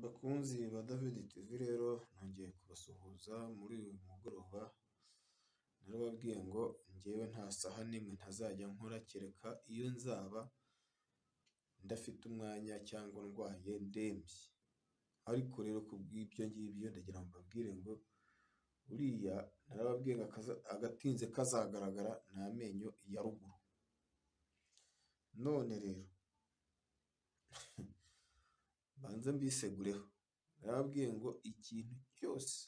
Bakunzi ba David TV rero nongeye kubasuhuza muri uyu mugoroba, narababwiye ngo njyewe nta saha n'imwe ntazajya nkora kereka iyo nzaba ndafite umwanya cyangwa ndwaye ndembye, ariko rero ku bw'ibyo ngibyo ndagira ngo mbabwire ngo buriya narababwiye ngo agatinze kazagaragara ni amenyo ya ruguru. None rero mbanze mbisegureho, narababwiye ngo ikintu cyose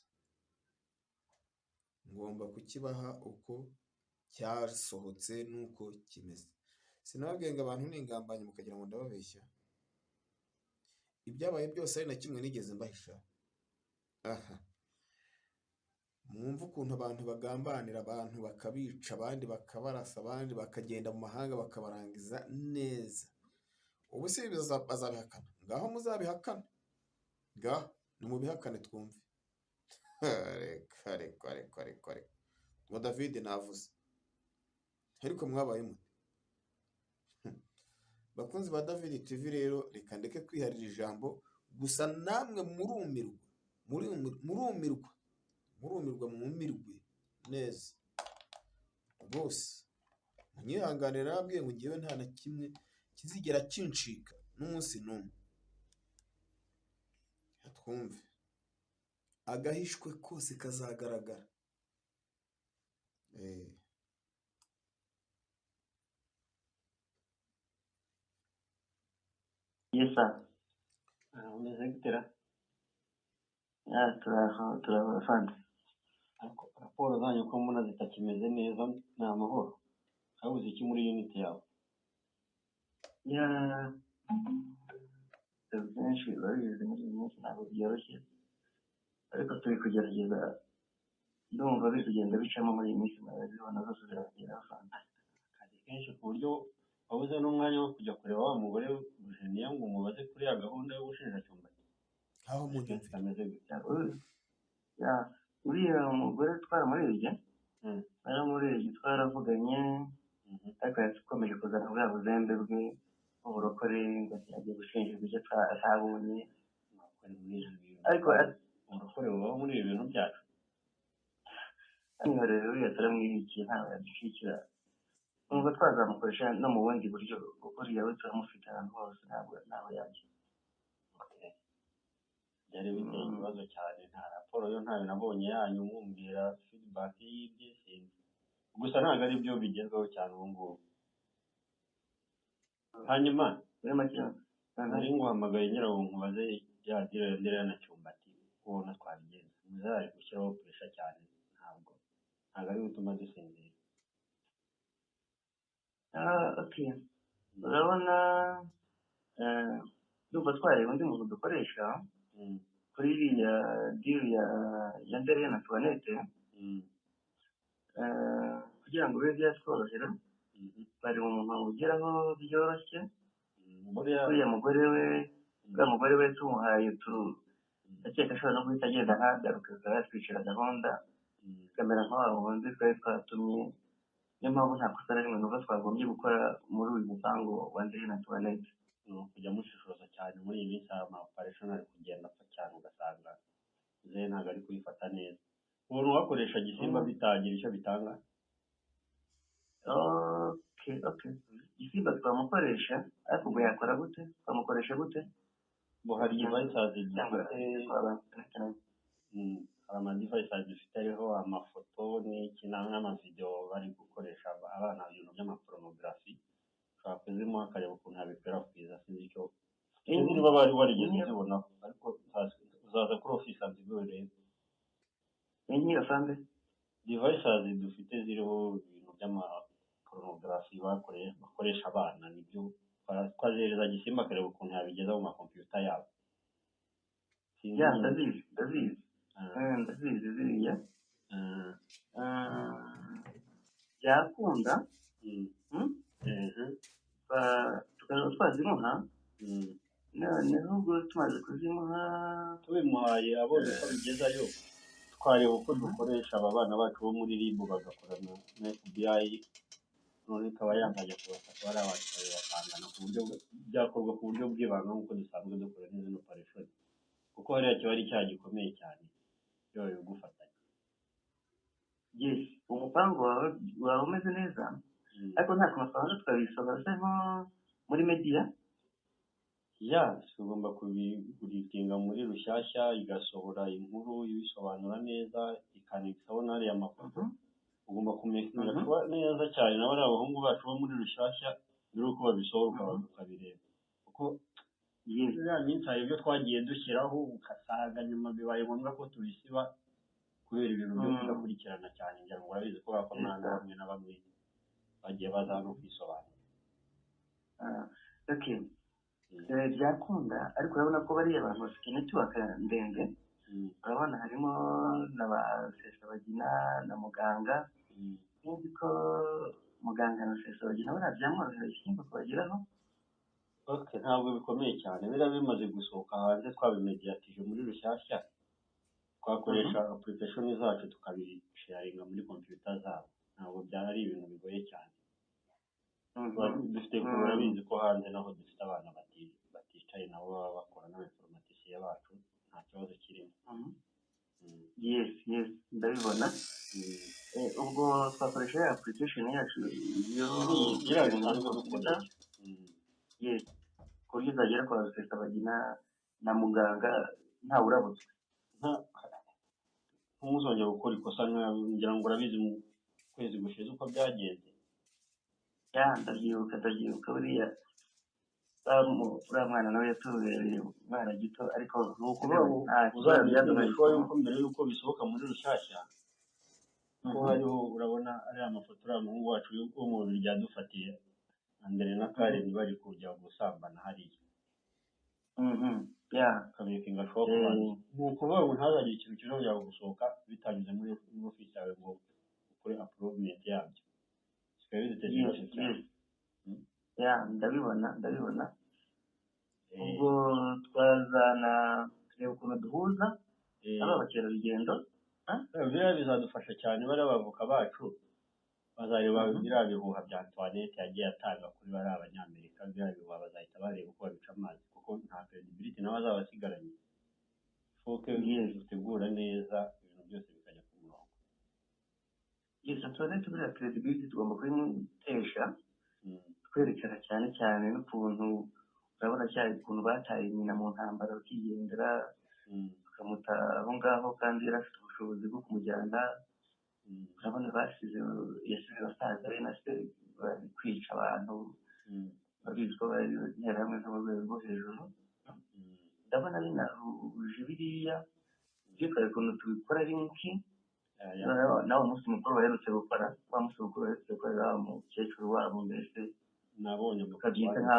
ngomba kukibaha uko cyasohotse n'uko kimeze. Sinababwiye ngo abantu ni ingambanyi mukagira ngo ndababeshya, ibyabaye byose ari na kimwe nigeze mbahisha. Aha mwumve ukuntu abantu bagambanira abantu bakabica, abandi bakabarasa, abandi bakagenda mu mahanga bakabarangiza neza. Ubu se ibi bazabihakana? Ngaho muzabihakane, ngaho nimubihakane twumve. Reka reka reka reka reka, ngo David navuze, ariko mwabaye mute? Bakunzi ba David TV rero reka ndeke kwiharira ijambo, gusa namwe murumirwa, murumirwa, murumirwa, mwumirwe neza rwose. Munyihanganire, narababwiye ngo njyewe nta na kimwe kizigera kincika n'umunsi n'umwe. Twumve, agahishwe kose kazagaragara. Yes, sir. Umeze gute ra? Yeah, turaho turaho afande. Ariko raporo zanyu ko mbona zitakimeze neza, ni amahoro? Habuze iki muri unit yawe? Yeah, benshi babizi muri iyi minsi ntabwo byoroshye, ariko turi kugerageza, ndumva biri kugenda bicamo muri iyi minsi, murabibona zose ziragera afande. Akazi kenshi ku buryo wabuze n'umwanya wo kujya kureba wa mugore Eugenia ngo umubaze kuri ya gahunda y'ubushinjacyumbati. Aho munyumvire. Ameze gute? Yeah, uriya mugore twaramurebye, twaramurebye, twaravuganye, ariko yakomeje kuzana bwa buzembe bwe bw'uburokore ngo agiye gushinjirwa ibyo atabonye. Uburokore muri ibi bintu, ariko uburokore bubaho muri ibi bintu byacu. Hano rero uriya turamwibikiye, ntabwo yaducikira, nubwo twazamukoresha no mu bundi buryo, kuko uriya we turamufite ahantu hose, ntabwo ntaho yajya. Okay. Byari biteye ikibazo cyane, nta raporo yo ntayo nabonye yanyu mumbwira feedback y'ibye, sinzi. Gusa ntabwo ari byo bigezweho cyane ubu ngubu. Hanyuma muri make nari nguhamagaye ngira ngo nkubaze ya deal ya Ndereya na Cyumbati, ubona twabigenza. Muzehe ari gushyiraho pressure cyane, ntabwo ari gutuma dusinzira. Ah, okay, urabona, ndumva twareba undi muntu dukoresha kuri iriya deal ya Ndereya na Tuwanete, kugira ngo bibe byatworohera, bari mu muntu ugeraho byoroshye. Buriya uriya mugore we, uriya mugore we tumuhaye tu, ndakeka ashobora no guhita agenda ntagaruke, akaba yatwicira gahunda, tukamera nka wa wundi twari twatumye. Niyo mpamvu nta kosa na rimwe numva twagombye gukora muri uyu mupango wa Ndereya na Tuwanete. Ni ukujya mushishoza cyane muri iyi minsi, ama operation ari kugenda apfa cyane, ugasanga muzehe ntabwo ari kubifata neza. Umuntu wakoresha Gisimba bitagira icyo bitanga? Okay, Gisimba twamukoresha, ariko ubwo yakora gute? Twamukoresha gute? Ngo hari devices cyangwa dufite, hari ama devices dufite ariho amafoto n'iki n'amavideo bari gukoresha abana ibintu by'amapornography, ushobora kuzimuha akareba ukuntu yabikwirakwiza. Sinzi icyo, sinzi niba bari warigeze uzibonaho, ariko uzaza kuri office aziguhe urebe. Inki afande? Devices dufite ziriho ibintu by'amapornography bakoresha abana, nibyo twazihereza Gisimba akareba ukuntu yabigeza mu makompiyuta yabo. Sinzi Ya, nyine. Ndazizi, ndazizi. Ndazizi ziriya. Byakunda, tukaba twazimuha, noneho ubwo tumaze kuzimuha, tubimuhaye abonye ko bigezayo, twareba uko dukoresha aba bana bacu bo muri RIB bagakorana na FBI, none ikaba yazajya kubafata bariya bantu ikabibasangana ku buryo byakorwa ku buryo bw'ibanga nk'uko dusanzwe dukora n'izindi operation. Kuko hariya kiba ari icyaha gikomeye cyane iyo babigufatanya. Yes, umupangu wawe waba umeze neza, ariko nta kuntu twabanza tukabisohora se nko muri media? Ya, tugomba kubiritinga muri Rushyashya, igasohora inkuru ibisobanura neza, ikanexaho n'ariya mafoto. Ugomba kumekinga kuba neza cyane na bariya bahungu bacu bo muri Rushyashya mbere y'uko babisohora, ukabanza ukabireba, kuko iriya minsi hari ibyo twagiye dushyiraho ugasanga nyuma bibaye ngombwa ko tubisiba kubera ibintu byo kudakurikirana cyane. Ngira ngo urabizi ko bakomanga bamwe na bamwe bagiye baza no kwisobanura. Ah, okay. Byakunda, ariko urabona ko bariya bantu bafite network ndende. Urabona harimo na ba Rusesabagina na muganga. Sinzi ko muganga na Rusesabagina buriya byamworohera igisimba kubageraho. Okay, ntabwo bikomeye cyane. Biriya bimaze gusohoka hanze, twabimediyatije muri Rushyashya, twakoresha application zacu tukabisharinga muri computer zabo. Ntabwo byaba ari ibintu bigoye cyane. Dufite, urabizi ko hanze naho dufite abana baticaye, nabo baba bakora n'aba informaticiens bacu, nta kibazo kirimo. Yes, ndabibona. Ubwo twakoresha ya application yacu yo Iriya gusharinga muri dusanzwe computer. dukoresha. Yes, ku buryo uzagera kwa Rusesabagina na muganga ntawe urabutswe. Ntimuzongere gukora ikosa ngira ngo urabizi mu kwezi gushize uko byagenze. Ya, ndabyibuka, ndabyibuka. Buriya uriya mwana nawe yatubereye umwana gito, ariko Ni ukuvuga ngo nta kibazo uzamenye byaduhaye sure isomo. yuko mbere yuko bisohoka muri Rushyashya ko hariho, urabona ariya mafoto uriya muhungu wacu wo mu Bubiligi yadufatiye Andre na Karen bari kujya gusambana hariya. Ya. Ukabikinga sure kubanza. Ni ukuvuga ngo ntazagire ikintu kizongera gusohoka bitanyuze muri ofisi yawe ngo ukore approvement yabyo. Bikaba biduteza ibibazo cyane. Ya, ndabibona, ndabibona. Ubwo twazana tureba ukuntu duhuza aba bakerarugendo. Biriya bizadufasha cyane. Bariya bavoka bacu bazareba biriya bihuha bya Antoinette yagiye atanga kuri bariya Abanyamerika. Biriya bihuha bazahita bareba uko babica amazi, kuko nta credibility nawe azaba asigaranye. Faut que dutegura neza ibintu byose bikajya ku murongo. Yes, Antoinette buriya credibility tugomba kubimutesha, twerekana cyane cyane n'ukuntu urabona cyane ukuntu bataye nyina mu ntambara bakigendera, bakamuta aho ngaho kandi yari afite ubushobozi bwo kumujyana. Urabona basize, yasize basaza be na se bari kwica abantu, babizi ko bari interahamwe zo mu rwego rwo hejuru. Ndabona binahuje biriya byitwaye ukuntu tubikora link nawe umunsi mukuru baherutse gukora, wa munsi mukuru baherutse gukorera wa mukecuru wabo mbese. Nabonye amafoto. Tukabyita nka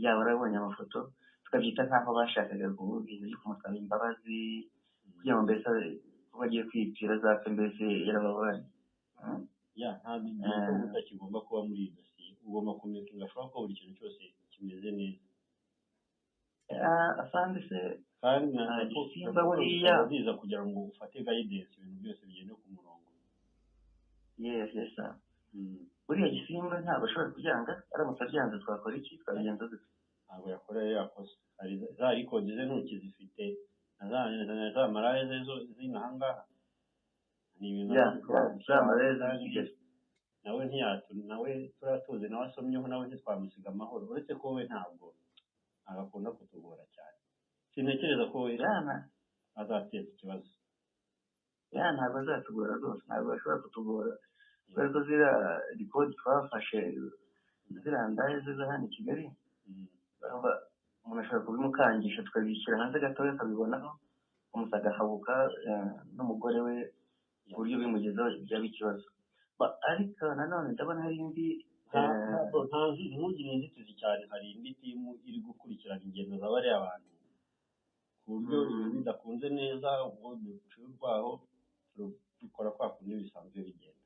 yaba warabonye amafoto, tukabyita nk'aho bashakaga kuvuga ibintu byo kumusaba imbabazi kugira ngo mbese kuba agiye kwipfira azapfe mbese yarababariye. Ya, nta gikorwa kigomba kuba muri iyi dosiye. Ugomba kumekinga sure ko buri kintu cyose kimeze neza. Afande se Kandi na Gisimba raporo buriya zikaba ziza kugira ngo ufate guidance, ibintu byose bigende ku murongo. Yes, sir. Buriya Gisimba ntabwo ashobora kubyanga. Aramutse abyanze twakora iki? Twabigenza dute? Ntabwo yakora yakoze. Hari za record ze ntukizifite na za maraya ze zo z'inaha ngaha, ni ibintu Ya, ushobora ya, gushyira za maraya ze kandi zigeze. Nawe ntiyatu, nawe turatuzi, nawe asomyeho, nawe ntitwamusiga amahoro, uretse ko we ntabwo agakunda kutugora cyane. Sintekereza ko we Yana azateza ikibazo. Ya, ntabwo azatugora rwose, ntabwo ashobora kutugora kubera ko ziriya record twafashe, ziriya ndaya ziza hano i Kigali, urumva umuntu ashobora kubimukangisha tukabishyira hanze gatoya akabibonaho, umusa agahabuka n'umugore we, ku buryo bimugezeho byaba ikibazo. Ariko nanone ndabona hari indi Ntabwo ntugire inzitizi cyane. Hari indi team iri gukurikirana ingendo za bariya bantu, ku buryo ibintu bidakunze neza ubwo duciye urwaho tubikora kwa kundi bisanzwe bigenda.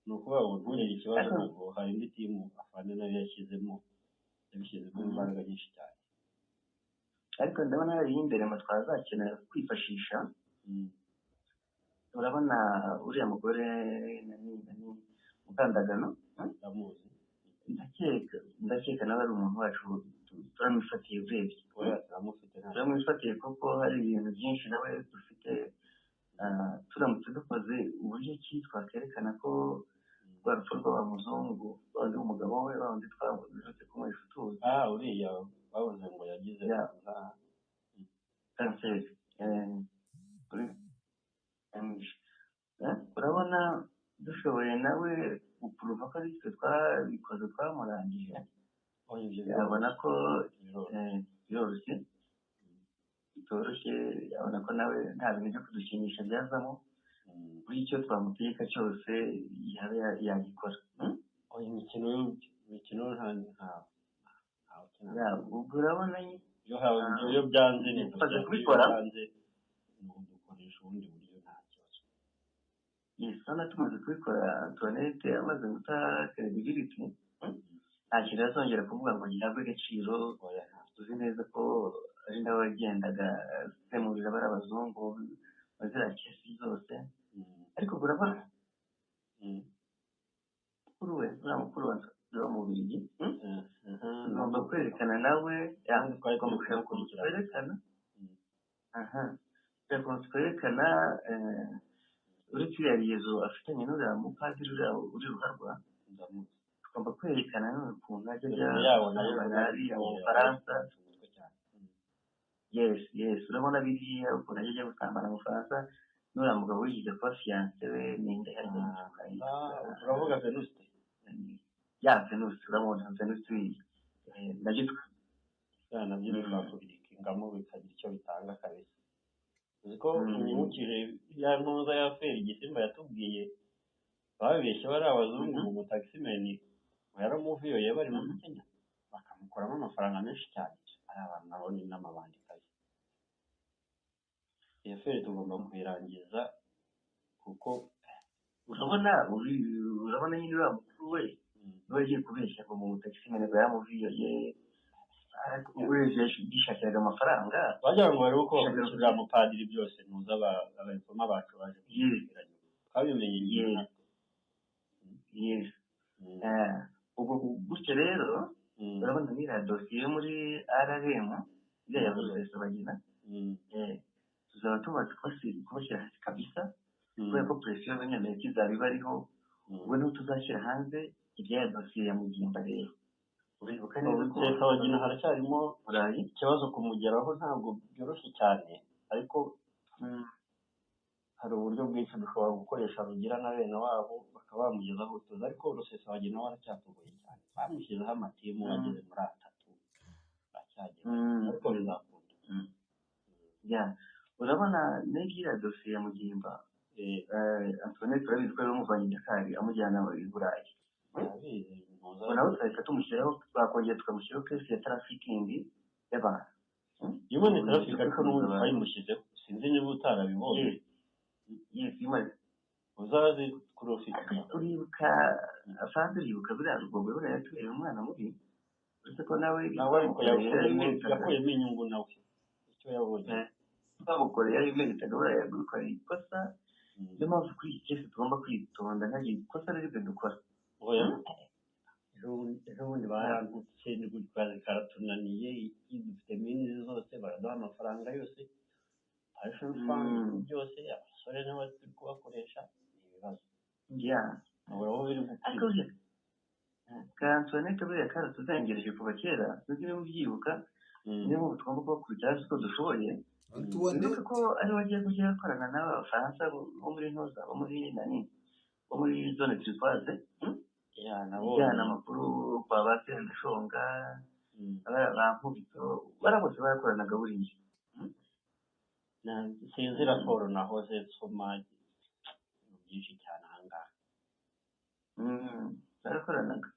Ni ukuvuga ngo ntugire ikibazo. Ariko ntabwo, hari indi team afande nayo yashyizemo, yabishyizemo imbaraga nyinshi cyane. Ariko ndabona hari iyindi rema twazakenera kwifashisha. Urabona uriya mugore nani Mukandagano, Ndamuzi. Ndakeka nawe ari umuntu wacu, turamufatiye urebye. Oya, turamufite, nta kibazo. Turamwifatiye kuko hari ibintu byinshi nawe dufite. Turamutse dukoze uburyo ki twakerekana ko rwa rupfu rw'aba muzungu, wa wundi w'umugabo we, wa wundi twaherutse kumwisha utuzi. Ah, uriya bavuze ngo yagize Ya kanseri kuri urabona dushoboye nawe gupuruva ko ari twe twabikoze, twamurangije, Oya, ibyo yabona biroroshye. ko Biroroshye. Biroroshye, bitoroshye, yabona ko nawe nta bintu byo kudukinisha byazamo. Buri icyo twamutegeka cyose yaba yagikora. Oya, imikino nta ukina. Ya, ubwo urabona Iyo hawe iyo byanze ni tumaze iyo kubikora. byanze ni dukoresha ubundi buryo, nta kibazo. Yes, urabona tumaze kubikora, Antoinette amaze guta credibility, nta kintu azongera kuvuga ngo gihabwe agaciro. Oya, nta. Uzi neza ko ari nawe wagendaga asemurira bari abazungu muri ziriya case zose. Ariko urabona mukuru we, uriya mukuru wa wo mu Bubiligi, tugomba kwerekana nawe ya, Kandi twari tugomba turi kureba ukuntu kumukurikirana. twerekana, aha, kureba ukuntu twerekana, uretse iriya liaison afitanye n'uriya mupadiri, uriya uri ruharwa. Ndamuzi. Tugomba kwerekana none ukuntu ajya ajya Dosiye yabo nayo gusambana hariya mu ubona Bufaransa. Umutwe cyane. Yes, urabona biriya ukuntu ajya ajya gusambana mu Bufaransa n'uriya mugabo wigize kuba fiancé we, ninde harya yitwa? Ah, uravuga Venuste. Ya, Venuste. Urabona Venuste, nabyo Ya, nabyo twakubikingamo bikagira icyo bitanga kabisa. Uzi ko unyibukije ya ntuza ya feri igisimba yatubwiye, babeshye bari abazungu, mu mutaximeni ngo yaramuviyoye bari muri Kenya, bakamukuramo amafaranga menshi cyane. Ari abantu nabo ni n'amabandi kabisa. Iyo feri tugomba kuyirangiza kuko Urabona nyine uriya mukuru we niwe yagiye kubeshya ngo mu mutaximeni ngo yaramuviyoye, ariko urebye yishakiraga amafaranga. Wagira ngo barebe uko Yishakiraga bakurikira uriya mupadiri byose, ntuza abainformer bacu baje kubikurikirana, twabimenye nyuma. Yes. Ubwo gutyo rero, urabona n'iriya dosiye yo muri RRM, iriya ya Rusesabagina, tuzaba tumaze kubashyira hasi kabisa, kubera ko pression y'Abanyamerika izaba ibariho. Ubwo niho tuzashyira hanze iby'aya dosiye ya Mugimba. Rero uribuka neza ko Rusesabagina haracyarimo Burayi ikibazo, kumugeraho ntabwo byoroshye cyane, ariko hari uburyo bwinshi dushobora gukoresha rugira na bene wabo bakaba bamugezaho tuzi, ariko Rusesabagina we aracyatugoye cyane, bamushyizeho amateam ageze muri atatu, aracyagera, ariko bizakunda. Ya, urabona n'iriya dosiye ya Mugimba, Antoinette urabizi ko yari amuvanye i Dakar amujyana i Burayi. Arabizi ntuza. Ubwo nawe tugahita tumushyiraho, twakongera tukamushyiraho case ya trafficking y'abantu. Human traffic, ariko n'ubundi twayimushyizeho, sinzi niba utarabibonye. Yes, human Uzaze kurofika. Uribuka afande, uribuka buriya Rugogwe, buriya yatubereye umwana mubi, uretse ko nawe Nawe ariko twamukoreye yakuyemo yarabimeritaga. Yakuyemo inyungu nawe icyo yabonye. Twamukoreye yarabimeritaga, buriya yagukoreye ikosa. Niyo mpamvu kuri iyi case tugomba kwitonda, ntagire ikosa na rimwe dukora. Oya, ejo bundi barantutse, kazi karatunaniye, iki dufite minizi zose, baraduha amafaranga yose, pension fund, byose, abasore nibo turi kubakoresha, ni ibibazo. Ubu aho biri Ariko gupfira. Buriya ka Antoinette buriya karatuzengereje kuva kera, sinzi niba ubyibuka. Niyo mpamvu tugomba kubakubita hasi uko dushoboye. Antoinette. Wibuke ko ariwe agiye kujya akorana n'aba bafaransa bo muri ntuza, bo muri nani, bo muri zone turquoise, Ya, nabonye. Ijyana amakuru kwa ba Sendashonga, ba Nkubito, bariya bose barakoranaga buriya. Sinzi raporo nahoze nsoma, ibintu byinshi cyane ahangaha. Barakoranaga.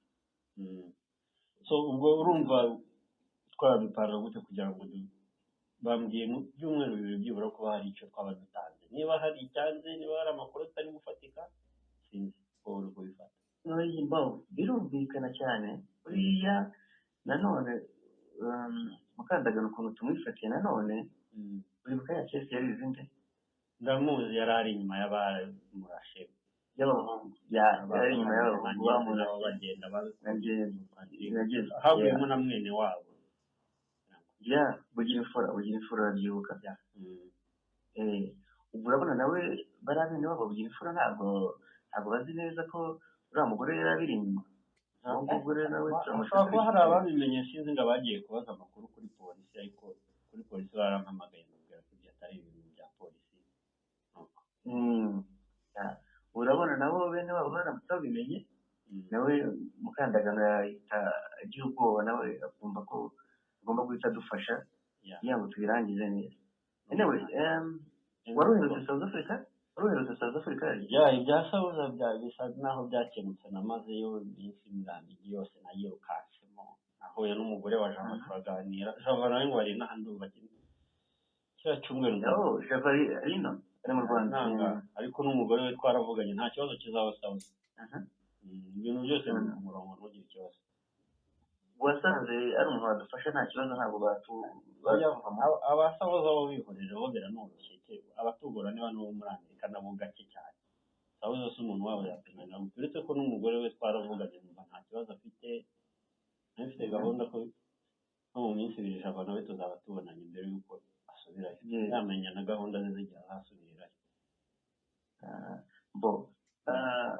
So ubwo urumva twabipanga gute kugira ngo bambwiye mu byumweru 2 byibura kuba hari icyo twaba dutanze, niba hari icyanze, niba hari amakuru atari gufatika, sinzi ko uri kubifata. Oya, mbo birumvikana cyane. Buriya nanone Mukandagano ukuntu tumwifatiye nanone, uribuka ya case yari izinde? Ndamuzi, yari ari inyuma y'abamurashe. Y'abahungu, ya, yari inyuma y'abahungu nabo bamurashe. Bagenda Nageze haguyemo na mwene wabo. Ya, Bugira Imfura, Bugira Imfura, urabyibuka? Ya. Ubwo urabona nawe bariya bene wabo Bugira Imfura ntabwo bazi neza ko uriya mugore yari abiri inyuma. Uwo ngubwo rero nawe Hashobora kuba hari ababimenye, sinzi ngo abagiye kubaza amakuru kuri polisi, ariko kuri polisi barampamagaye mbabwira ko ibyo atari ibintu bya polisi. Nuko. Ya. Urabona nabo bene wabo baramutse babimenye, nawe Mukandagano yahita agira ubwoba, nawe akumva ko agomba guhita adufasha kugira ngo tubirangize neza. Anyway, wari uherutse South Africa? Wari uherutse South Africa? Ya, ibya South bya bisa naho byakemutse. Namazeyo iminsi mirambigi yose, nayirukansemo, nahuye n'umugore wa Java, turaganira. Java nawe ngo ari inaha, ndumva kiriya cyumweru. Oh, Java ari ino, ari mu Rwanda. Nanga, ariko n'umugore we twaravuganye, nta kibazo kizaba South. Ibintu byose biri ku murongo, ntugire ikibazo. Wasanze ari umuntu wadufasha, nta kibazo, ntabwo Oya, batuvamo? Abasabaza bo bihorera, bo biranoroshye. Abatugora niba n'uwo muri Amerika nabo gake cyane. South se umuntu wabo yapimana, uretse ko n'umugore we twaravuganye, numva nta kibazo afite. Nari mfite gahunda ko nko mu minsi 2 Java nawe tuzaba tubonanye mbere y'uko asubirayo. Yamenya na gahunda ze zigihe azasubirirayo. Ah, bo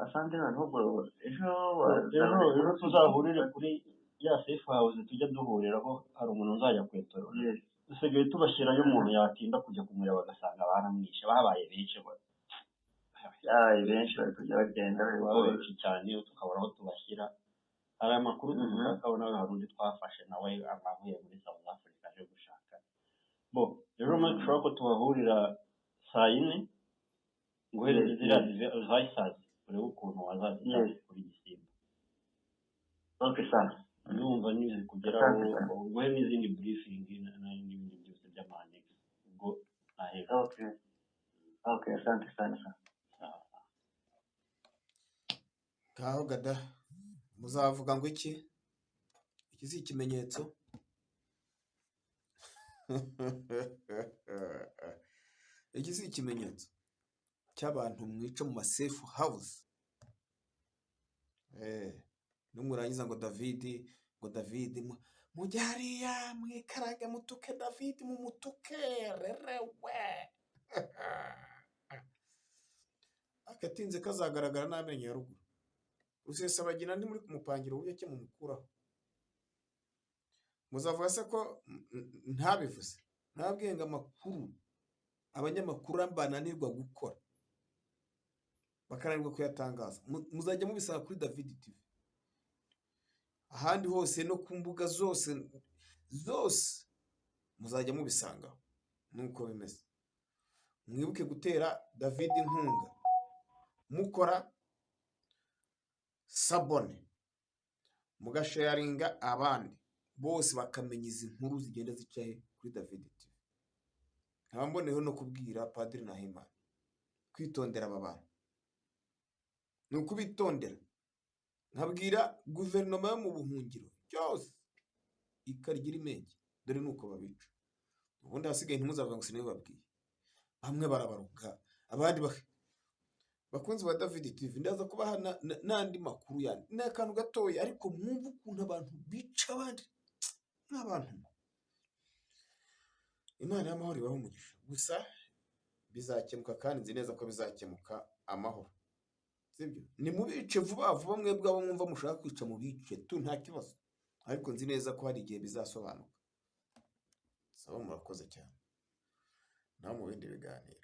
asante. Noneho ubwo ejo Ejo, ejo tuzahurire kuri ya safe house tujya duhuriraho, hari umuntu uzajya kwetora. Dusigaye tubashyirayo, umuntu yatinda kujya kumureba bagasanga baramwishe, babaye benshi. Yabaye benshi, bari kujya bagenda bari Baba gukora. benshi cyane, tukabura aho tubashyira. Hari amakuru dushaka, nawe hari undi twafashe nawe avuye muri South Africa aje gushaka. Bo rero make sure ko tubahurira saa 4, nguhereze ziriya devices, urebe ukuntu wazazijyana kuri Gisimba. Okay, sana. Ndumva nizikugeraho Asante sana. nguhe n'izindi briefing n'ibindi byose by'ama annex, ubwo nahera. Okay, asante sana sana. Sawa. Ngaho gada, muzavuga ngo iki? Iki si ikimenyetso? Iki si ikimenyetso cy'abantu mwica mu ma safe house? Nimurangiza ngo David, ngo David, mujye hariya mwikarage mutuke David, mumutuke rerewe. Agatinze kazagaragara n'amenyo ya ruguru. Rusesabagina ntimuri kumupangira uburyo ki mumukuraho. Muzavuga se ko ntabivuze? Ntabwiye ngo amakuru abanyamakuru bananirwa gukora, bakananirwa kuyatangaza, muzajya mubisanga kuri David TV, ahandi hose no ku mbuga zose zose muzajya mubisangaho. Nuko bimeze. Mwibuke gutera David inkunga mukora s'abonner, mugasharinga abandi bose bakamenya izi nkuru zigenda zicaye kuri David TV. Nkaba mboneyeho no kubwira Padiri Nahimana kwitondera aba bantu, ni ukubitondera. Nkabwira guverinoma yo mu buhungiro byose ikarya imenge, dore ni uko babica. Ubundi ahasigaye ntimuzavuga ngo sinabibabwiye. Bamwe barabaruka, abandi bakunzi ba David TV, ndaza kubaha n'andi makuru yandi. Ni akantu gatoya, ariko mwumve ukuntu abantu bica abandi nk'abantu. Imana y'amahoro ibahe umugisha. Gusa bizakemuka, kandi nzi neza ko bizakemuka amahoro, sibyo? Nimubice vuba vuba mwebwe abo mwumva mushaka kwica, mubice tu, nta kibazo, ariko nzi neza ko hari igihe bizasobanuka. Saba, murakoze cyane, naho mu bindi biganiro.